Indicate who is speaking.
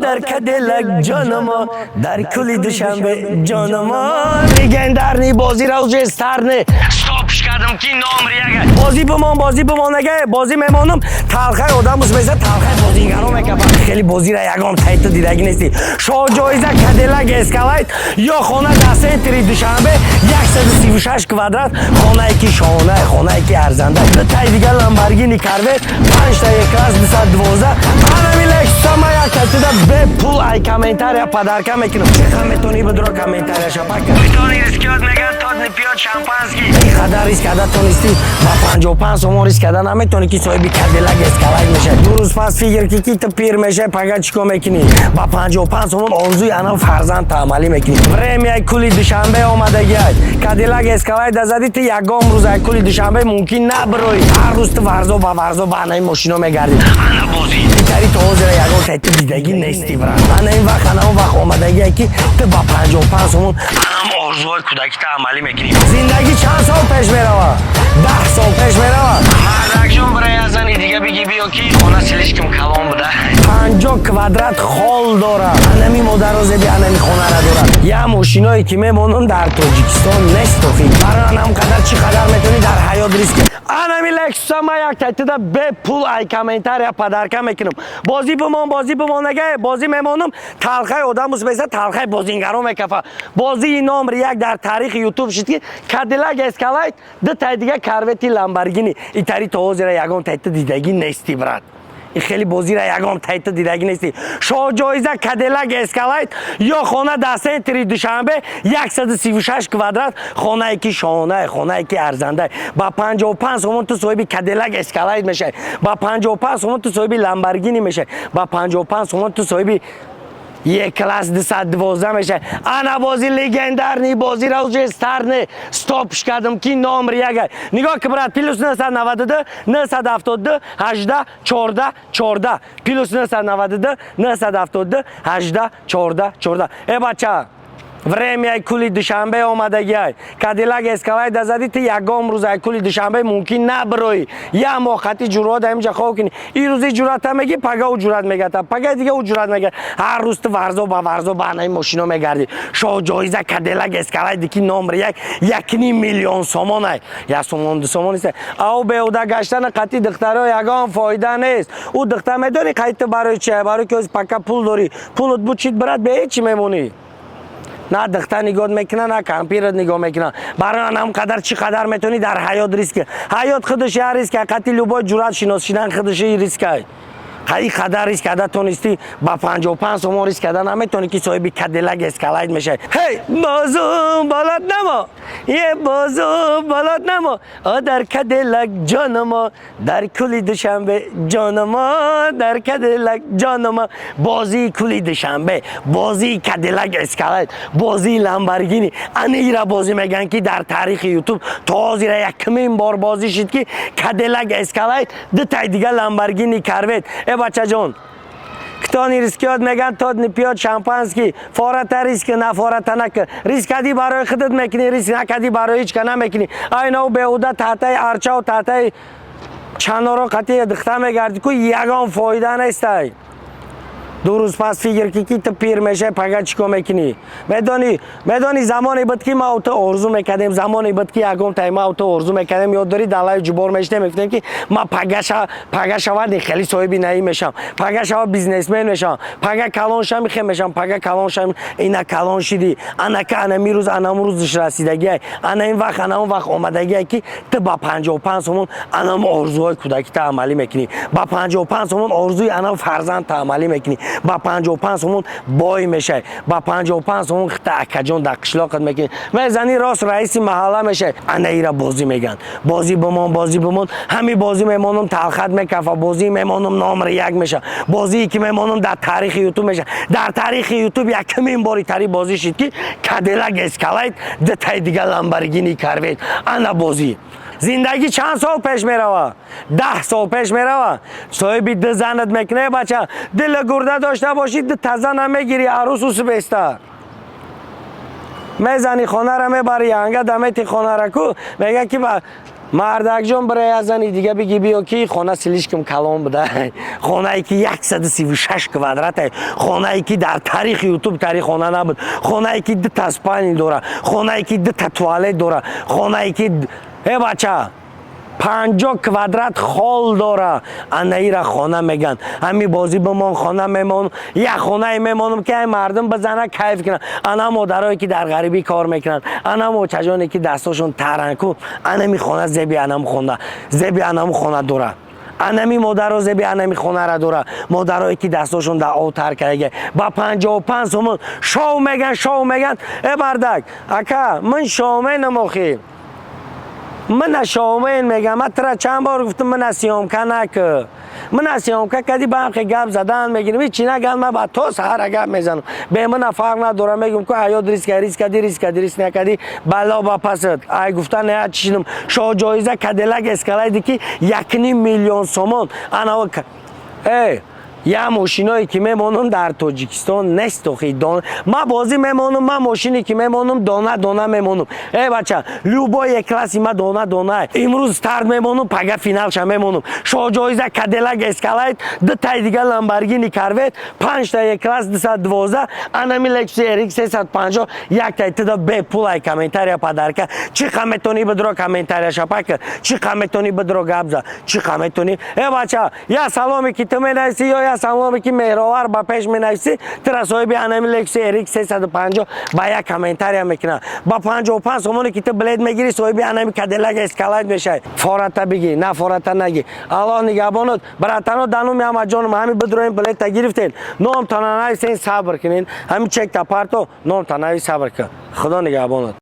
Speaker 1: Дар Кадиллак ҷонамо, дар кули Душанбе ҷонамо. Легендарный бозиро уже старный стоп кардам, ки номер яга. Бозӣ бимон, бозӣ бимон, ага бозӣ мемонам, талхаи одамус меза, талхаи бозингаро мекафа. Хеле бозиро ягон тайта дидагӣ нестӣ. Шоҳҷоиза Кадиллак Эскалейд ё хона дар центри Душанбе, 136 квадрат, хонае ки шоҳона, хонае ки арзанда, тай дига Ламборгини Корвет, панҷта Е-класс 212. Анами Лексуса як тайтида бепул ай комментария подарка мекунам. Чиқа метонӣ, бидро комментария шапака. Кто не рискует, меган, тот не пьет шампанский. Ин қадар риск карда тонистӣ, ба 55 сомон риск карда наметонӣ, ки соҳиби Кадиллак Эскалейд мешавӣ. 2 рӯз пас фикр ки ту пир мешавӣ, пага чӣ кор мекунӣ? Ба 55 сомон орзуи анав фарзанд амалӣ мекунӣ. Время кули Душанбе омадагиай. Кадиллак Эскалейд задӣ, ту ягон рӯз ай кули Душанбе мумкин набироӣ. Ҳар рӯз ту варзо ба варзо ба анаи мошино мегардӣ. Ана бозӣ итари то ҳозира ягон тай ту дидагӣ нести, брат. Ана ин вақт, ана он вақт омадагиай, ки ту ба 55 сомон анам орзуҳои кӯдакита амалӣ мекунӣ. Зиндагӣ чанд сол пеш мерава? 10 сол пеш мерава. Мардакҷон, бирая зани дига биги, биё, ки хона слишком калон буда. 50 квадрат хол дорад. Анами модарозеби анами хонара дорад. Я мошиное ки мемонам, дар Тоҷикистон нест охи. Барои анам қадар чӣ қадар метавонӣ дар ҳаёт риск. Анами Лексуса ма як тайтида бепул ай комментария подарка мекунам. Бозӣ бимон, бозӣ бимон, ага бозӣ мемонам, талхаи одамус меза, талхаи бозингаро мекафа. Бозии номер як дар таърихи Ютуб шуд, ки Кадиллак Эскалейд, ду тай дига Корвети Ламборгини. Итари то ҳозира ягон тайта дидагӣ нести, брат. И хеле бозиро ягон тайта дидагӣ нестӣ. Шоҳҷоиза Кадиллак Эскалейд ё хона дар центри Душанбе, 136 квадрат, хонае ки шоҳона, хонае ки арзанда. Ба 55 сомон ту соҳиби Кадиллак Эскалейд мешавӣ, ба 55 сомон ту соҳиби Ламборгини мешавӣ, ба 55 сомон ту соҳиби Е-класс 212 мешавад. Ана бози легендарный бозиро уже старный стоп кардам, ки номер яга. Нигоҳ ки, брат: +992 972 18 14 14, +992 972 18 14 14. Э бача, время кули Душанбе омадагиай. Кадиллак Эскалейда задӣ, ту ягон рӯз ай кули Душанбе мумкин набироӣ. Як моҳ хати ҷуръат ҳаминҷа хоб кунӣ. Ин рӯзи ҷуръата мегӣ, пага ӯ ҷуръат мегата, пага дига ӯ ҷуръат мега. Ҳар рӯз ту варзо ба варзо ба анаи мошино мегардӣ. Шоҳ ҷоиза Кадиллак Эскалейди, ки номер як, 1,5 миллион сомон ай. 1 сомон, 2 сомон нест. Ау беҳуда гаштани қати духтаро ягон фоида нест. Ӯ духтар медонӣ қайти ту барои чи? Барои ки пока пул дорӣ. Пулут бучид, брат, бе ҳечи мемонӣ. На духтар нигоҳ мекуна, на кампират нигоҳ мекуна. Барои анам қадар чӣ қадар метавонӣ дар ҳаёт риск. Ҳаёт худаш як риск, қати любой ҷуръат шинос шидан худаш риск ай. Ин қадар риск карда тонистӣ, ба 55 сомон риск карда наметавонӣ, ки соҳиби Кадиллак Эскалейд мешавӣ. Ҳей, бозу болот намо, е бозу болот намо, о дар Кадиллак ҷонамо, дар кули Душанбе ҷонамо, дар Кадиллак ҷонамо. Бозии кули Душанбе, бозии Кадиллак Эскалейд, бозии Ламборгини. Ана ира бозӣ мегӯянд, ки дар таърихи Ютуб то ҳозира якумин бор бозӣ шуд, ки Кадиллак Эскалейд, ду тай дига Ламборгини Корвет. Э бачаҷон, кто не рискует, меган, тот не пьет шампанский. Фората риск на, фората нака. Риск кади, барои худат мекунӣ, риск накади, барои ҳеч ка намекунӣ. Айнау беҳуда таҳтаи арчаву таҳтаи чаноро қатъи духта мегардӣ ку, ягон фоида нестай. 2 рӯз пас фикр ки ту пир мешавӣ, пага чӣ кор мекунӣ? Медонӣ, медонӣ, замоне буд, ки ма ту орзу мекардем, замоне буд, ки ягон тай ма ту орзу мекардем. Ёд дорӣ, далаи ҷубор мешидем, мегуфтем, ки ма пага шавад хеле соҳиби наӣ мешавам, пага шавад бизнесмен мешавам, пага калон шам хе мешавам, пага калон шам. Ина калон шидӣ, анака анами рӯз, анам рӯзш расидагиай, ана ин вақт, ана он вақт омадагиай, ки ту ба 55 сомон анам орзуҳои кӯдакита амалӣ мекунӣ, ба 55 сомон орзуи анам фарзандта амалӣ мекунӣ, ба 55 сомон бой мешавӣ, ба 55 сомон хита акаҷон дар қишлоқат мекунӣ, мезани рост раиси маҳалла мешавӣ. Ана ира бозӣ мегӯянд. Бозӣ бимон, бозӣ бимон. Ҳами бозӣ мемонам, талхат мекафа. Бозӣ мемонам, номер як мешавад. Бозие ки мемонам, дар таърихи Ютуб мешавад. Дар таърихи Ютуб якумин бори тари бозӣ шид, ки Кадиллак Эскалейд, дутаи дига Ламборгини Корвет. Ана бозӣ. Зиндагӣ чанд сол пеш мерава? 10 сол пеш мерава. Соҳиби ду занат мекунӣ, бача. Дили гурда дошта бошӣ, ду тазана мегирӣ, арӯсу субеста мезани, хонара мебари, янга дамети хонара ку мега, ки ба Мардакҷон, бира, я зани дига биги, биё, ки хона слишком калон буда. Хонае ки 136 квадрата, хонае ки дар таърихи Ютуб таърих хона набуд, хонае ки дута спальни дора, хонае ки дута туалет дора, хонае ки, э бача, 50 квадрат хол дора. Анаира хона меган. Ҳами бозӣ бимон, хона мемонам, як хонае мемонам, ки ай мардум бизана, кайф кунанд. Ана модарое ки дар ғарибӣ кор мекунанд, ана мочаҷоне ки дастошон таранку, анами хона зеби, анам хона зеби, анам хона дора, анами модаро зеби, анами хонара дора, модарое ки дастошон дар об тар кардаге. Ба 55 сомон шоу меган, шоу меган. Э мардак, ака, ман шоуменам охи, мана шоумен мегам. Ма тра чанд бор гуфтам, мана съёмка накӣ, мана съёмка кади, ба ҳамхе гап задан мегирим. Ҳичи наган, ма ба то саҳара гап мезанам, бе мана фарқ надорам. Мегум ку ҳаёт риска, риск кади, риск кади, риск накади, бало ба пасат. Ай гуфтан я чишидам. Шоҳ ҷоиза Кадиллак Эскалейди, ки 1,5 миллион сомон. Ана э я мошиное ки мемонам, дар Тоҷикистон нест охи. Ма бозӣ мемонам, ма мошине ки мемонам, дона дона мемонам. Э бача, любой класси ма дона дона. Имрӯз старт мемонам, пага финалша мемонам. Шоҳҷоиза Кадиллак Эскалейд, дутай дига Ламборгини Корвет, панҷта класс 212, анами Лексус RX 350, яктай тида бепулай. Комментария подарка. Чӣ қа метонӣ, бидро, комментария шапака. Чӣ қа метонӣ, бидро, гап за. Чӣ қа метонӣ. Э бача, я саломе ки ту менависӣ ё я саломе ки меҳровар ба пеш менависӣ, тира соҳиби анами Лексус RX 350 ба як комментария мекунад. Ба 55 сомоне ки ту билет мегирӣ, соҳиби анами Кадиллак Эскалейд мешавӣ. Фората бигӣ, на фората нагӣ. Аллоҳ нигаҳбонот, братано. Дануми ҳамаҷонам, ҳами бидроем, билета гирифтен, номтона нависен, сабр кунен. Ҳами чекта парто, номта навис, сабр кун. Худо нигаҳбонот.